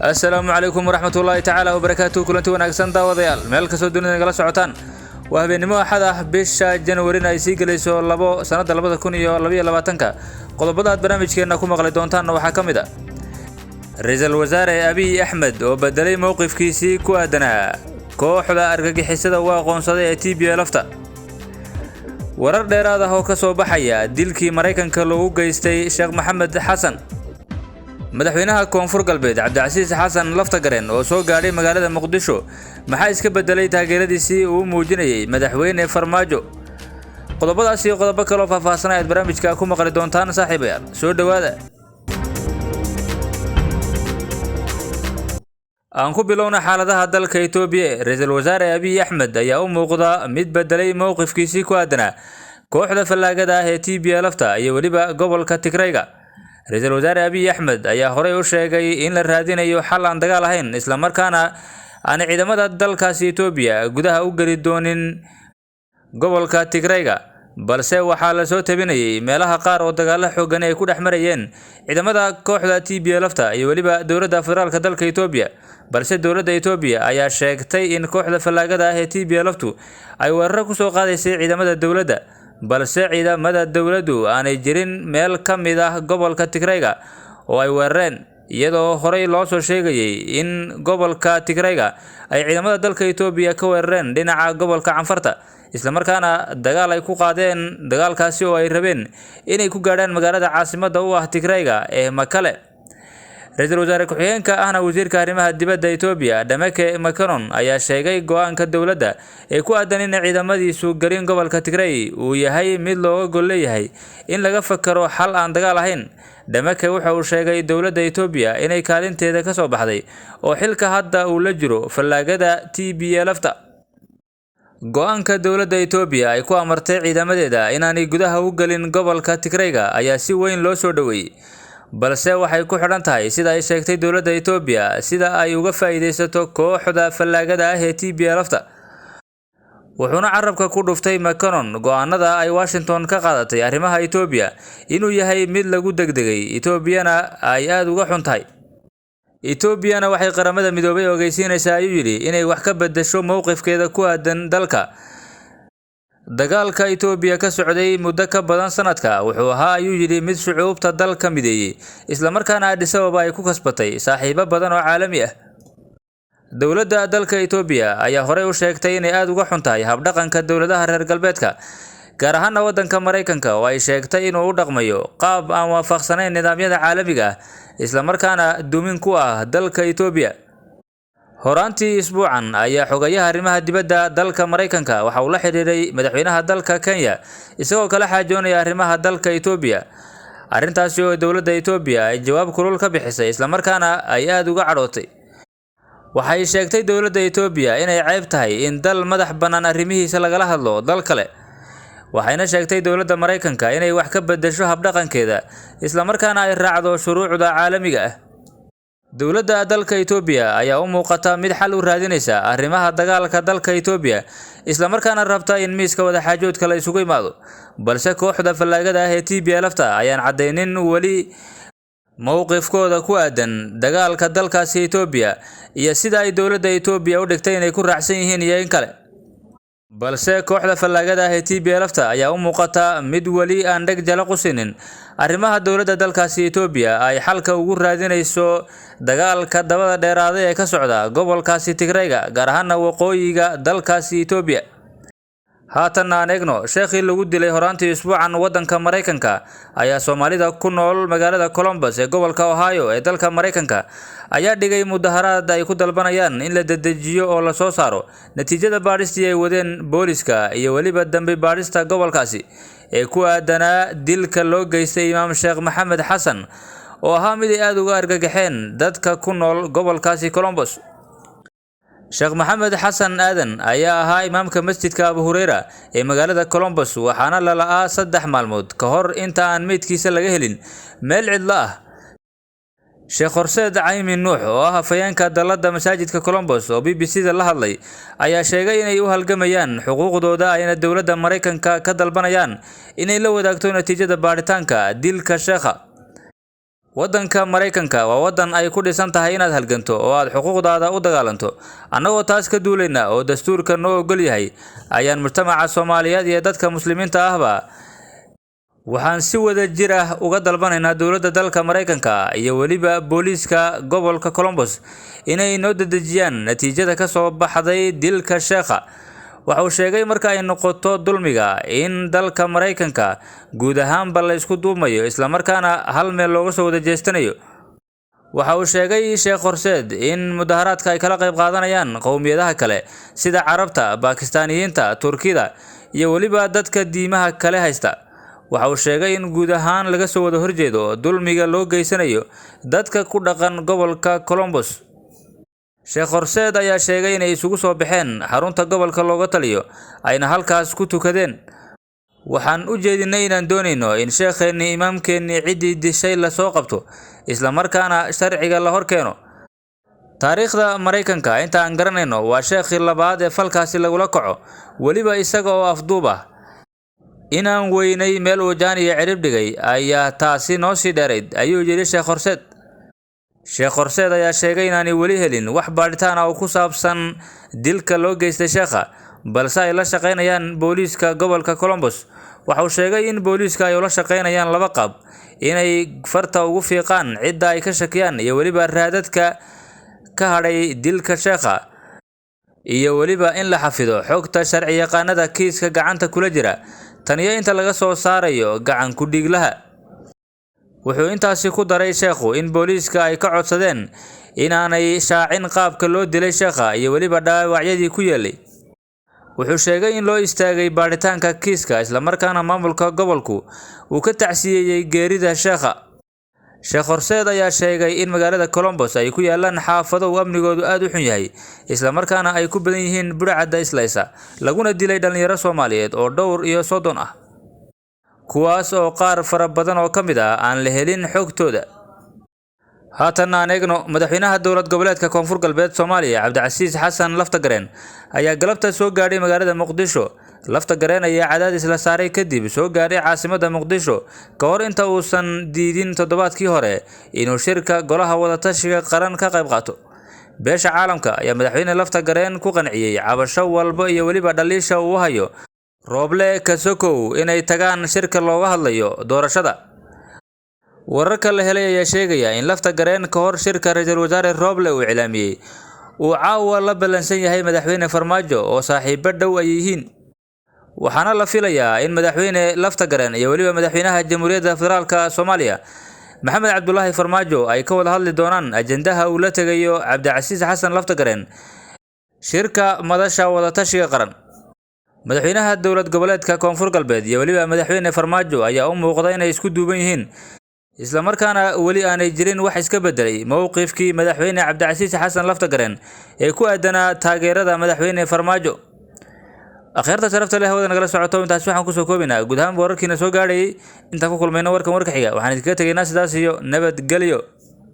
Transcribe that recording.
Asalaamu calaykum waraxmatullaahi tacaala wabarakaatuhu. Kulanti wanaagsan, daawadayaal, meel kastoo dunida nagala socotaan. Waa habeennimo Axad ah, bisha Janwarina ay sii gelayso 2, sannadda 2022-ka. Qodobada aad barnaamijkeenna ku maqli doontaanna waxaa ka mid ah Ra-iisul Wasaare Abiy Axmed oo bedelay mowqifkiisii ku aadanaa kooxda argagixisada u aqoonsaday ee TPLF-ta. Warar dheeraad ah oo ka soo baxaya dilkii Maraykanka loogu geystay Sheekh Maxamed Xasan. Madaxweynaha Koonfur Galbeed Cabdicasiis Xasan Laftagareen oo soo gaadhay magaalada Muqdisho. Maxaa iska bedelay taageeradiisii uu muujinayay Madaxweyne Farmaajo? Qodobadaas iyo qodobo kaloo faahfaahsan ayaad barnaamijka ku maqli doontaan. Saaxiibayaal, soo dhowaada. Aan ku bilowna xaaladaha dalka Itoobiya. Ra-iisul Wasaare Abiy Axmed ayaa u muuqda mid bedelay mowqifkiisii ku aadanaa kooxda fallaagada ah ee TPLF-ta iyo weliba gobolka Tigrayga. Ra-iisul Wasaare Abiy Axmed ayaa horey u sheegay in la raadinayo xal aan dagaal ahayn, islamarkaana aan ciidamada dalkaasi Itoobiya gudaha u geli doonin gobolka Tigrayga, balse waxaa lasoo tabinayay meelaha qaar oo dagaalo xoogani ay ku dhex marayeen ciidamada kooxda TPLF-ta iyo weliba dowladda federaalka dalka Itoobiya. Balse dowladda Itoobiya ayaa sheegtay in kooxda fallaagada ah ee TPLF-tu ay weeraro kusoo qaadaysay ciidamada dowladda, balse ciidamada dowladdu aanay jirin meel ka mid ah gobolka Tigrayga oo ay weerareen, iyadoo horey loo soo sheegayay in gobolka Tigrayga ay ciidamada dalka Itoobiya ka weerareen dhinaca gobolka Canfarta, islamarkaana dagaal ay ku qaadeen, dagaalkaasi oo ay rabeen inay ku gaadhaan magaalada caasimadda u ah Tigrayga ee Makale. Ra-iisul wasaare ku-xigeenka ahna wasiirka arrimaha dibadda Itoobiya Dhameke Mekonnen ayaa sheegay go-aanka dowladda ee ku aadan in ciidamadiisu gelin gobolka Tigray uu yahay mid looga gol leeyahay in laga fakaro xal aan dagaal ahayn. Dhameke waxa uu sheegay dowladda Itoobiya inay kaalinteeda ka soo baxday oo xilka hadda uu la jiro fallaagada TPLF-ta. Go-aanka dowladda Itoobiya ay ku amartay ciidamadeeda inaanay gudaha u gelin gobolka Tigrayga ayaa si weyn loo soo dhoweeyey, balse waxay ku xidhan tahay, sida ay sheegtay dowladda Itoobiya, sida ay uga faa'iidaysato kooxda fallaagada ah ee TPLF-ta. Wuxuuna carabka ku dhuftay Mekonnen go-aanada ay Washington ka qaadatay arrimaha Itoobiya inuu yahay mid lagu degdegay, Itoobiyana ay aada uga xun tahay. Itoobiyana waxay Qaramada Midoobay ogeysiinaysaa, ayuu yidhi, inay wax ka bedesho mowqifkeeda ku aadan dalka. Dagaalka Itoobiya ka socday muddo ka badan sanadka wuxuu ahaa, ayuu yidhi, mid shucuubta dalka mideeyey, islamarkaana Addis Ababa ay ku kasbatay saaxiibo badan oo caalami ah. Dowladda dalka Itoobiya ayaa horey u sheegtay inay aada uga xun tahay habdhaqanka dowladaha reer galbeedka, gaar ahaana waddanka Maraykanka, oo ay sheegtay inuu u dhaqmayo qaab aan waafaqsanayn nidaamyada caalamiga ah, islamarkaana dumin ku ah dalka Itoobiya. Horaantii isbuucan ayaa xogayaha arrimaha dibadda dalka Maraykanka waxa uu la xiriiray madaxweynaha dalka Kenya, isagoo kala xaajoonaya arrimaha dalka Itoobiya, arrintaasi oo dowladda Itoobiya ay jawaab kulul ka bixisay, islamarkaana ay aada uga cadhootay. Waxay sheegtay dowladda Itoobiya inay ceeb tahay in dal madax bannaan arrimihiisa lagala hadlo dal kale, waxayna sheegtay dowladda Maraykanka inay wax ka bedesho habdhaqankeeda, islamarkaana ay raacdo shuruucda caalamiga ah. Dowladda dalka Itoobiya ayaa u muuqata mid xal u raadinaysa arrimaha dagaalka dalka Itoobiya, islamarkaana rabta in miiska wadaxaajoodka la isugu imaado, balse kooxda fallaagada ah ee TPLF-ta ayaan caddaynin weli mowqifkooda ku aadan dagaalka dalkaasi Itoobiya iyo sida ay dowladda Itoobiya u dhigtay inay ku raacsan yihiin iyo in kale. Balse kooxda fallaagada ah ee TPLF-ta ayaa u muuqata mid weli aan dheg jala qusinin arrimaha dowladda dalkaasi Itoobiya ay xalka ugu raadinayso dagaalka dabada dheeraaday ee ka socda gobolkaasi Tigrayga, gaar ahaana waqooyiga dalkaasi Itoobiya. Haatanna aan eegno sheekhii lagu dilay horaantii isbuucan waddanka Maraykanka ayaa Soomaalida ku nool magaalada Columbus ee gobolka Ohio ee dalka Maraykanka ayaa dhigay mudaharaad ay ku dalbanayaan in la dedejiyo oo lasoo saaro natiijada baadhistii ay wadeen booliska iyo weliba dambi baadhista gobolkaasi ee ku aadanaa dilka loo geystay Imaam Sheekh Maxamed Xasan, oo ahaa mid ay aada uga argagaxeen dadka ku nool gobolkaasi Columbus. Sheekh Maxamed Xasan Aadan ayaa ahaa imaamka masjidka Abu Hureyra ee magaalada Columbus, waxaana la la'aa 3 maalmood ka hor inta aan meydkiisa laga helin meel cidlo ah. Sheekh Horseed Caymi Nuux, oo ah afhayeenka dalladda masaajidka Columbus, oo BBC da la hadlay, ayaa sheegay inay u halgamayaan xuquuqdooda, ayna dowladda Maraykanka ka dalbanayaan inay la wadaagto natiijada baadhitaanka dilka sheekha. Waddanka Maraykanka waa waddan ay ku dhisan tahay inaad halganto oo aad xuquuqdaada u dagaalanto. Annagoo taas ka duulayna oo dastuurka noo ogol yahay, ayaan mujtamaca Soomaaliyeed iyo dadka Muslimiinta ahba waxaan si wada jir ah uga dalbanaynaa dowladda dalka Maraykanka iyo weliba booliiska gobolka Columbus inay noo dedejiyaan natiijada ka soo baxday dilka sheekha. Waxa uu sheegay marka ay noqoto dulmiga in dalka Maraykanka guud ahaanba la isku duumayo, islamarkaana hal meel looga soo wada jeestanayo. Waxa uu sheegay Sheekh Horseed in mudaharaadka ay kala qayb qaadanayaan qowmiyadaha kale sida Carabta, Bakistaaniyiinta, Turkida iyo weliba dadka diimaha kale haysta. Waxa uu sheegay in guud ahaan laga soo wada horjeedo dulmiga loo geysanayo dadka ku dhaqan gobolka Columbus. Sheekh Horseed ayaa sheegay inay isugu soo baxeen xarunta gobolka looga taliyo, ayna halkaas ku tukadeen. Waxaan u jeedinay inaan doonayno in sheekheenni, imaamkeenni, ciddii dishay la soo qabto, isla markaana sharciga la hor keeno. Taariikhda Maraykanka inta aan garanayno waa sheekhii labaad ee falkaasi lagula kaco, weliba isaga oo afduub ah. Inaan weynay meel uu jaan iyo cirib dhigay ayaa taasi noo sii dheerayd, ayuu yidhi Sheekh Horseed. Sheekh Horseed ayaa sheegay inaanay weli helin wax baadhitaan ah oo ku saabsan dilka loo geystay sheekha, balse ay la shaqaynayaan booliiska gobolka Columbus. Waxa uu sheegay in booliiska ay ula shaqaynayaan laba qaab: inay farta ugu fiiqaan cidda ay ka shakiyaan iyo weliba raadadka ka hadhay dilka sheekha, iyo weliba in la xafido xogta sharci yaqaanada kiiska gacanta kula jira tan iyo inta laga soo saarayo gacan ku dhiiglaha. Wuxuu intaasi ku daray sheekhu in booliiska ay ka codsadeen inaanay shaacin qaabka loo dilay sheekha iyo weliba dhaawacyadii ku yeelay. Wuxuu sheegay in loo istaagay baadhitaanka kiiska, islamarkaana maamulka gobolku uu ka tacsiyeeyey geerida sheekha. Sheekh Horseed ayaa sheegay in magaalada Columbus ay ku yaalaan xaafado uu amnigoodu aad u xun yahay, islamarkaana ay ku badan yihiin budhcadda islaysa, laguna dilay dhalinyaro Soomaaliyeed oo dhowr iyo 30 ah, kuwaas oo qaar fara badan oo ka mid ah aan la helin xogtooda. Haatan aan eegno madaxweynaha dowlad goboleedka Koonfur Galbeed Soomaaliya Cabdicasiis Xasan Laftagareen ayaa galabta soo gaadhay magaalada Muqdisho. Laftagareen ayaa cadaadis la saaray kadib soo gaadhay caasimadda Muqdisho ka hor inta uusan diidin toddobaadkii hore inuu shirka golaha wadatashiga qaran ka qayb qaato. Beesha caalamka ayaa madaxweyne Laftagareen ku qanciyey cabasho walba iyo weliba dhaliisha uu hayo Rooble Kasokow inay tagaan shirka looga hadlayo doorashada. Wararka la helay ayaa sheegaya in Laftagareen ka hor shirka ra'iisul wasaare Rooble uu iclaamiyey uu caawa la ballansan yahay madaxweyne Farmaajo oo saaxiibo dhow ay yihiin. Waxaana la filayaa in madaxweyne Laftagareen iyo weliba madaxweynaha Jamhuuriyadda Federaalka Soomaaliya Maxamed Cabdulaahi Farmaajo ay ka wada hadli doonaan ajendaha uu la tegayo Cabdicasiis Xasan Laftagareen shirka madasha wadatashiga qaran. Madaxweynaha dowlad goboleedka Koonfur Galbeed iyo weliba madaxweyne Farmaajo ayaa u muuqda inay isku duuban yihiin, isla markaana weli aanay jirin wax iska bedelay mowqifkii madaxweyne Cabdicasiis Xasan Laftagareen ee ku aadanaa taageerada madaxweyne Farmaajo. Akhirta sharafta leh hawada nagala socoto, intaas waxaan kusoo koobinaa guud ahaan wararkiina soo gaadhayay. Intaan ku kulmayno warkan warka xiga, waxaan idinkaga tegaynaa sidaas iyo nabadgelyo.